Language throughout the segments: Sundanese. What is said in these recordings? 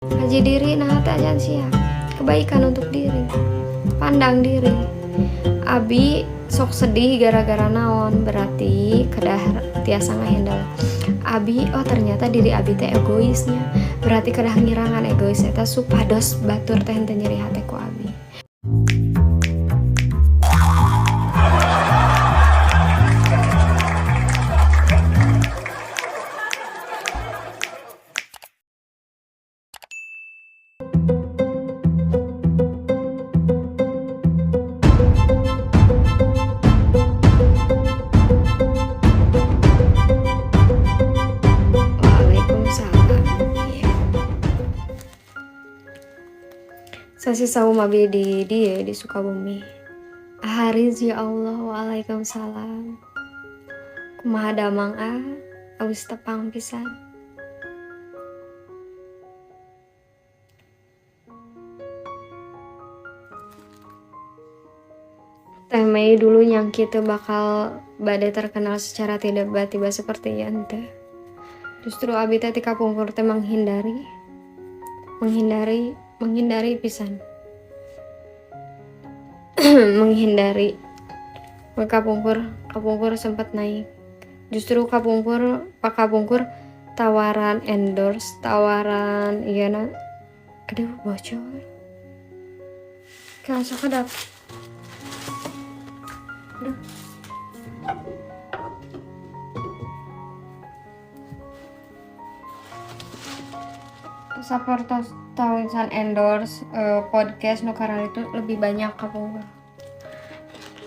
Kaji diri, nah teh acan siap. Kebaikan untuk diri, pandang diri. Abi sok sedih gara-gara naon, berarti kedah tiasa ngahandle. Abi, oh ternyata diri abi teh egoisnya, berarti kedah ngirangan egois eta supados batur teh henteu nyeri hate ku abi. Waalaikumsalam. Iya. Sasi saum abi di dieu di Sukabumi. Hariz, ya Allah, waalaikumsalam. Kumaha damang, ah? Awis tepang pisan. Teh Mei dulu nyangki teu bakal bade terkenal secara tiba-tiba seperti ieu, henteu. Justru abi teh ti kapungkur teh menghindari, menghindari, menghindari pisan. Menghindari. Kapungkur sempat naik. Justru kapungkur, pak kapungkur tawaran endorse, tawaran iya na. Aduh, bocor. Kayak sakedap. Aduh. Sapertos tawaran endorse podcast nu itu lebih banyak kapungkur.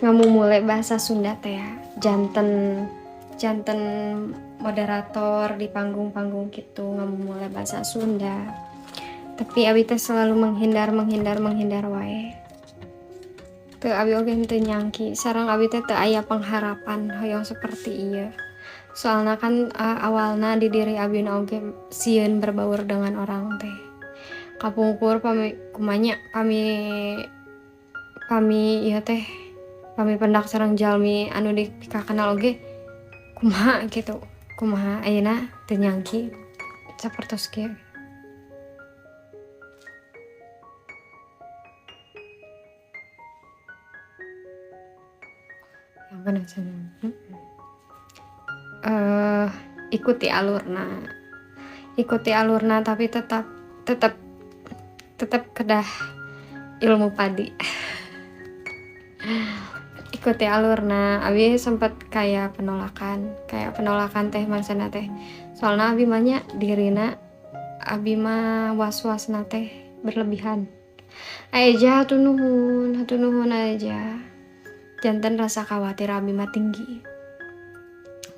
Ngamumule bahasa Sunda teh ya, janten janten moderator di panggung-panggung gitu, ngamumule bahasa Sunda. Tapi abi teh selalu menghindar, menghindar, menghindar wae. Teu, abi oge henteu nyangki, sareng abi teh teu aya pengharapan hoyong seperti ieu. Soalna kan awalna di diri abi na oge sieun berbaur dengan orang teh. Kapungkur pami kumanya, pami pami ieu teh, pami pendak sareng jalmi anu dipikakenal oge kumaha gitu, kumaha ayeuna teu nyangki sapertos kieu. Yang penasaran. Ikuti alurna. Ikuti alurna, tapi tetap tetap tetap kedah ilmu padi. Ikuti alurna. Abi sempat kayak penolakan teh maksudna teh. Soalna abi mah nya dirina abi mah was-wasna teh berlebihan. Aja hatur nuhun, hatur nuhun aja. Janten rasa khawatir abi mah tinggi.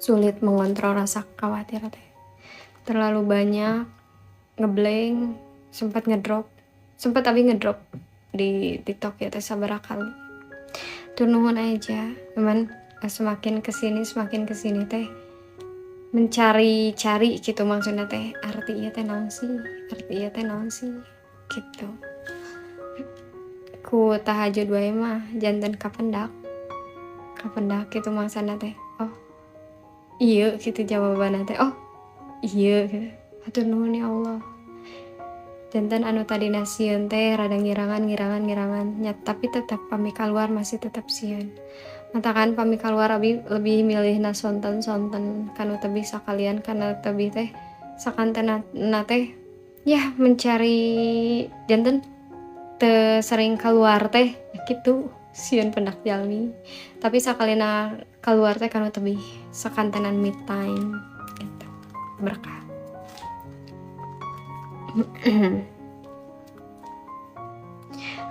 Sulit mengontrol rasa khawatir teh. Terlalu banyak ngeblank, sempat ngedrop. Sempat abi ngedrop di TikTok ya teh sabaraha kali. Hatur nuhun aja. Cuman semakin kesini teh mencari-cari gitu, maksudnya teh arti ieu teh naon sih? Arti ieu teh naon sih? Gitu. Ku tahajud wae mah janten kapendak. Kapendak gitu maksudna teh. Oh, iya gitu jawabanna teh. Oh, iya gitu. Hatur nuhun ya Allah. Janten anu tadina sieun teh rada ngirangan, ngirangan, ngirangan nya, tapi tetap pami kaluar masih tetap sieun. Matakan pami kaluar abi lebih milihna sonten-sonten kanu tebih sakalian, kana tebih teh sakantenan teh ya mencari, janten teu sering keluar teh gitu, sieun pendak jalmi. Tapi sakalina keluar teh kanu tebih sakantenan me time gitu. Berkah.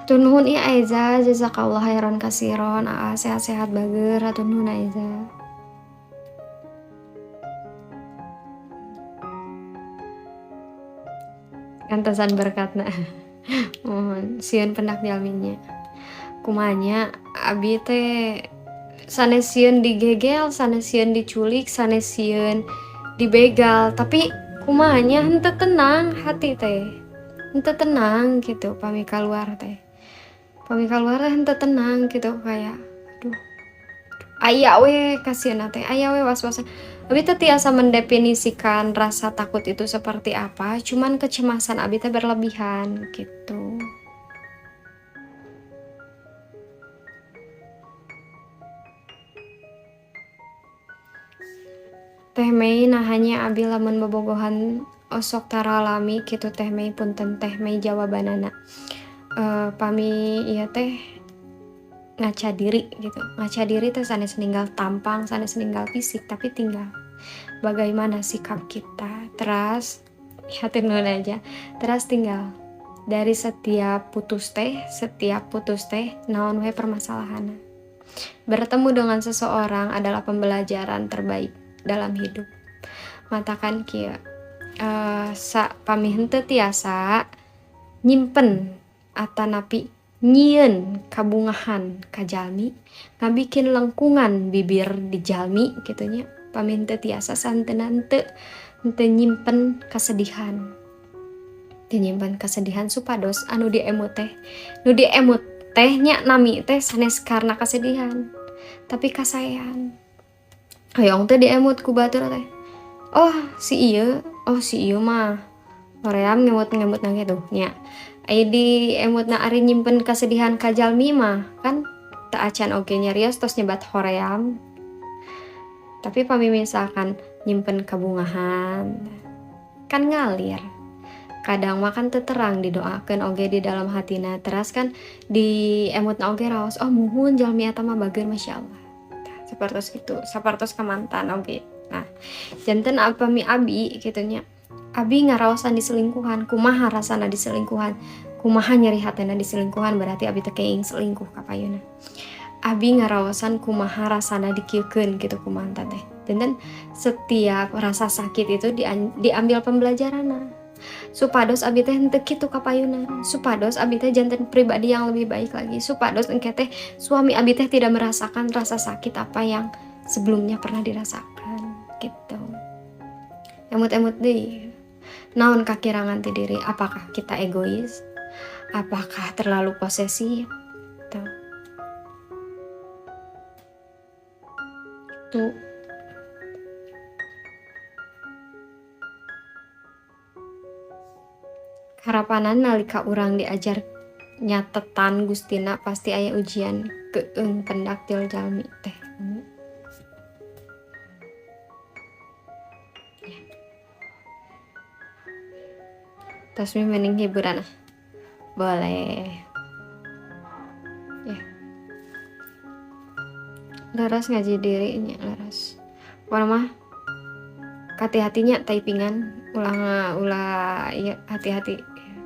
Hatur nuhun ieu Aiza, jazakallah khairan kasiron, aa sehat-sehat bager, hatur nuhun Aiza. Antosan berkatna. Mohon sieun pendak jalminya. Kumaha nya, abi teh sanes sieun digegel, sanes sieun diculik, sanes sieun dibegal, tapi kumaha nya, henteu tenang hati teh. Henteu tenang gitu pami kaluar teh. Pami kaluar teh henteu tenang gitu, kayak aduh, aya we kasieunna teh, aya we was-was. Abi teh tiasa mendefinisikan rasa takut itu seperti apa, cuman kecemasan abi teh berlebihan gitu. Teh Mei nahanya abi lamun bobogohan osok taralami kitu Teh Mei, punten Teh Mei jawabanana. Pami ieu teh ngaca diri gitu. Ngaca diri teh sanes ninggal tampang, sanes ninggal fisik, tapi tinggal bagaimana sikap kita. Teras hatur nuhun aja. Teras tinggal dari setiap putus teh naon we permasalahanna. Bertemu dengan seseorang adalah pembelajaran terbaik dalam hidup. Matakan kieu, sa pami henteu tiasa nyimpen atanapi nyieun kabungahan ka jalmi, ngabikin lengkungan bibir di jalmi kitu nya. Pami henteu tiasa sahenteuna henteu nyimpen kesedihan. Teu nyimpen kesedihan supados anu diemut teh, nu diemut teh nya nami teh sanes karena kesedihan, tapi kasaean. Hoyong teh diemut ku batur teh. Oh si ieu, oh si ieu mah hoream ngemut-ngemut na kitu nya. Aya di emutna ari nyimpen kesedihan ka jalmi mah kan teu acan oge nyarios tos nyebat hoream. Tapi pami misalkan nyimpen kabungahan kan ngalir. Kadang mah kan teu terang didoakeun oge di dalam hatina, teras kan di emutna oge raos, oh muhun jalmi eta mah bager masyaallah. Sapertos kitu, sapertos ka mantan oge. Nah, janten upami abi kitu nya. Abi ngaraosan diselingkuhan, kumaha rasana diselingkuhan, kumaha nyeri hatena diselingkuhan, berarti abi teh kenging selingkuh ka payuna. Abi ngaraosan kumaha rasana dikieukeun kitu ku mantan teh. Janten setiap rasa sakit itu diambil pembelajaranna. Supados abi teh henteu kitu ka payuna, supados abi teh janten pribadi yang lebih baik lagi, supados engke teh suami abi teh tidak merasakan rasa sakit apa yang sebelumnya pernah dirasakan gitu. Emut-emut deui. Naon kakirangan ti diri? Apakah kita egois? Apakah terlalu posesif? Tuh. Tuh. Harapanan nalika urang diajar nyatetan Gustina pasti aya ujian keung pendak til jalmi teh. Ya. Tasmi mending hiburan ah. Boleh. Ya. Leres ngaji dirinya leres. Pokona mah hati-hatinya typingan ulah ulah ya hati-hati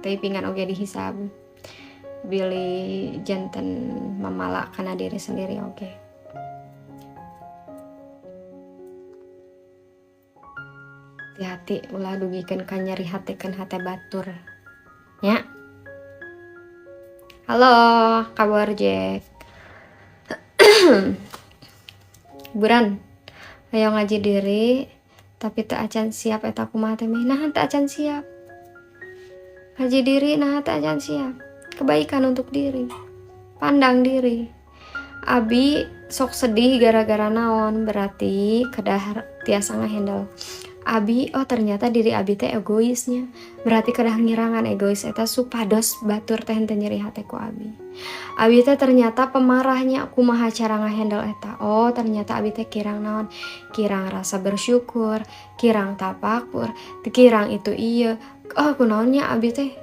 typingan oge dihisab bilih janten mamala kana diri sendiri oge. Hati-hati ulah dugikeun ka nyeri hate keun hate batur nya. Halo, kabar Jack? Hiburan. Ayo ngaji diri tapi teu acan siap eta kumaha teh meh. Nah teu acan siap. Ngaji diri nah teu acan siap. Kebaikan untuk diri. Pandang diri. Abi sok sedih gara-gara naon, berarti kedah tiasa ngahandle. Abi, oh ternyata diri abi teh egoisnya. Berarti kedah ngirangan egois eta supados batur teh henteu nyeri hate ku abi. Abi teh ternyata pemarahnya, kumaha cara ngahandle eta. Oh ternyata abi teh kirang naon, kirang rasa bersyukur, kirang tapakur, kirang itu iya. Oh kunaonnya abi teh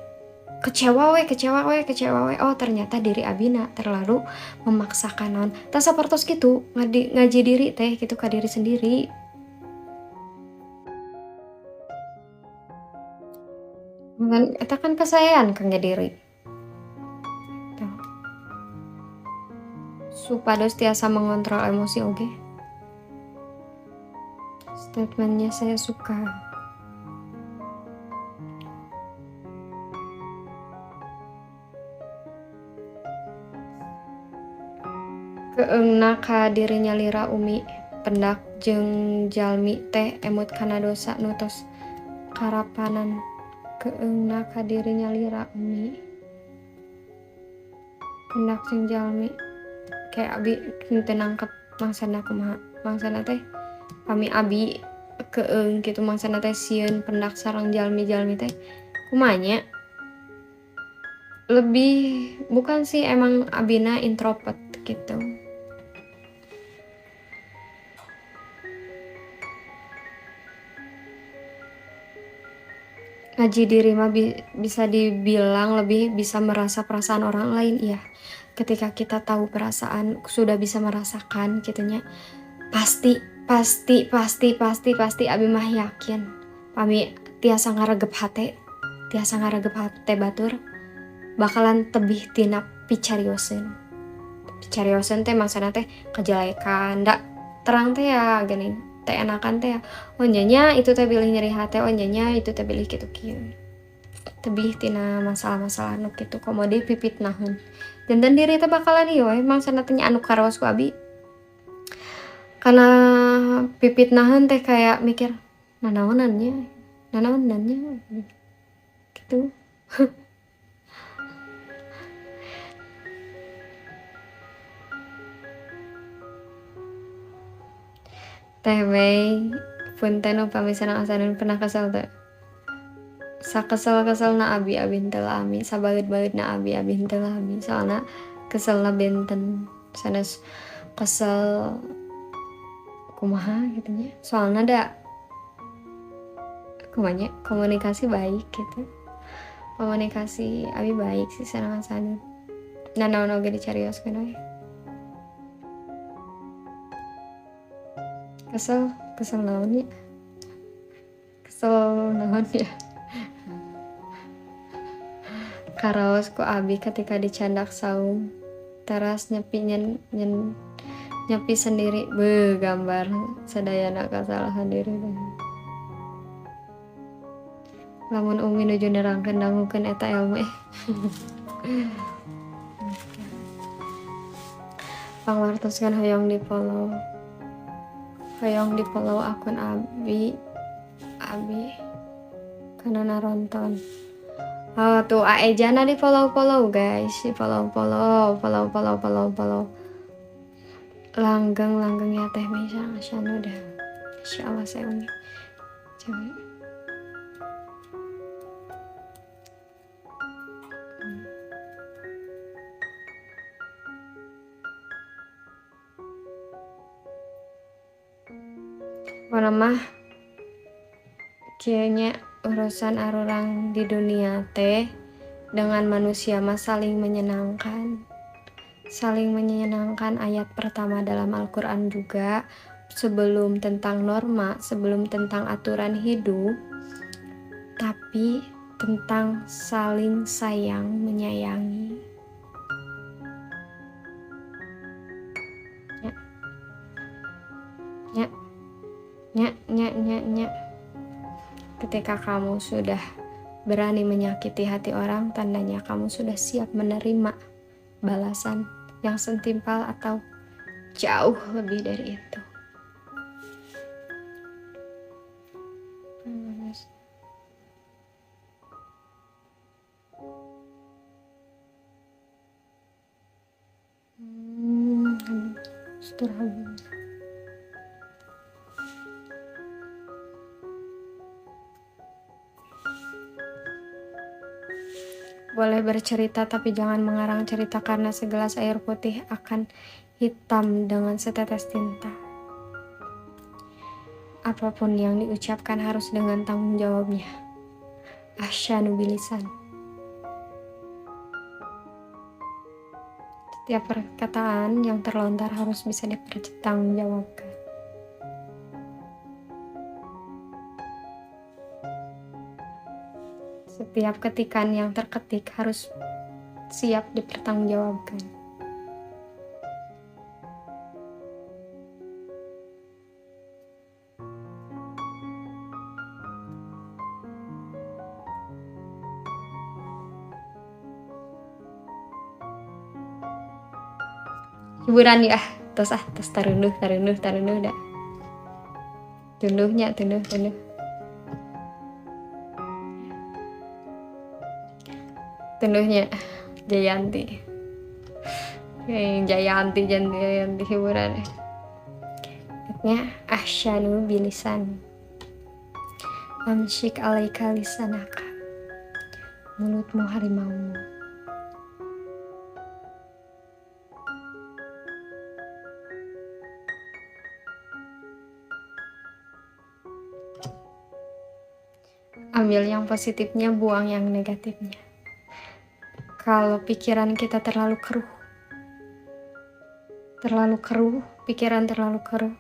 kecewa we, kecewa we, kecewa we. Oh ternyata diri abina terlalu memaksakan naon. Tah sapertos kitu ngaji diri teh kitu ka diri sendiri. Kan eta kan kesaean kangge diri. Tuh. Supados tiasa mengontrol emosi oge. Statementnya saya suka. Keengna ka dirinya lira umi pendak jeung jalmi teh emut kana dosa nu tos karapanan. Keengna ka dirinya lira umi pendak jeung jalmi kayak abi henteu nangkep mangsana kumaha mangsana teh Pami abi keeng kitu maksana teh sieun pendak sareng jalmi-jalmi teh kumaha nya? Lebih bukan sih, emang abina introvert gitu. Ngaji diri mah bisa dibilang lebih bisa merasa perasaan orang lain, iya. Ketika kita tahu perasaan, sudah bisa merasakan gitunya, pasti pasti pasti pasti pasti abi mah yakin pami tiasa ngaregep hate, tiasa ngaregep hate batur bakalan tebih tina picarioseun. Picarioseun teh maksudna teh kejelekan, da terang teh ya gini teh enakan teh ya, oh nya itu teh bilih nyeri hate, oh nya itu teh bilih kitu kieu. Tebih tina masalah-masalah nu kitu komo deui pipitnaheun. Janten diri teh bakalan ieu we maksudna teh nya anu karaos ku abi. Karena pipitnaheun teh kayak mikir nanaonan nya, nanaonan nya gitu. Teh Mei, punten upami sareng asaneun pernah kesel teu? Sakesel-keselna abi, abi henteu lami, sabaeud-baeudna abi, abi henteu lami, soalna keselna benten sanes kesel kumaha gitu nya, soalna da kumaha nya, komunikasi baik gitu, komunikasi abi baik sih sareng asaneun, nanaon oge dicarioskeun we. Kesel, kesel naon nya? Kesel naon ya? Karaos ku abi ketika dicandak saung teras nyepi nyen nyepi sendiri, beuh gambar sadayana kasalahan diri teh. Lamun umi nuju nerangkeun dangukeun eta ilmu. Pangwartoskeun hoyong di follow. Hoyong di follow akun abi, abi kana naronton. Oh tuh Aejana di follow-follow guys, di follow-follow, follow follow follow follow. Langgeng-langgeng ya Teh Mei sareng udah. Insyaallah saya umi. Coba. Pokona mah kayaknya urusan arurang di dunia teh dengan manusia mah saling menyenangkan. Saling menyenangkan ayat pertama dalam Al-Quran juga, sebelum tentang norma, sebelum tentang aturan hidup, tapi tentang saling sayang menyayangi. Ya. Ya. Ya, ya, ya, ya. Ketika kamu sudah berani menyakiti hati orang, tandanya kamu sudah siap menerima balasan yang setimpal atau jauh lebih dari itu. Boleh bercerita tapi jangan mengarang cerita karena segelas air putih akan hitam dengan setetes tinta. Apapun yang diucapkan harus dengan tanggung jawabnya. Ahsanu bilisan. Setiap perkataan yang terlontar harus bisa dipertanggungjawabkan. Setiap ketikan yang terketik harus siap dipertanggungjawabkan. Hiburan ya, tos ah, tos tarunduh, tarunduh, tarunduh dah. Tunduhnya, tunduh, tunduh. Tunduhnya Jayanti. Jayanti, Jayanti hiburan. Nya ahsyanu bilisan. Amsik alaika lisanaka. Mulutmu harimaumu. Ambil yang positifnya, buang yang negatifnya. Kalau pikiran kita terlalu keruh, terlalu keruh, pikiran terlalu keruh,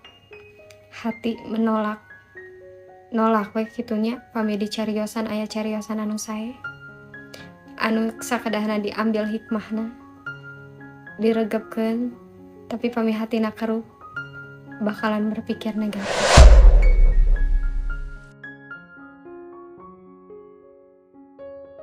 hati menolak, nolak we kitunya, pami dicariosan aya cariosan anu sae, anu sakedahna diambil hikmahna, diregepkeun, tapi pami hatina keruh, bakalan berpikir negatif.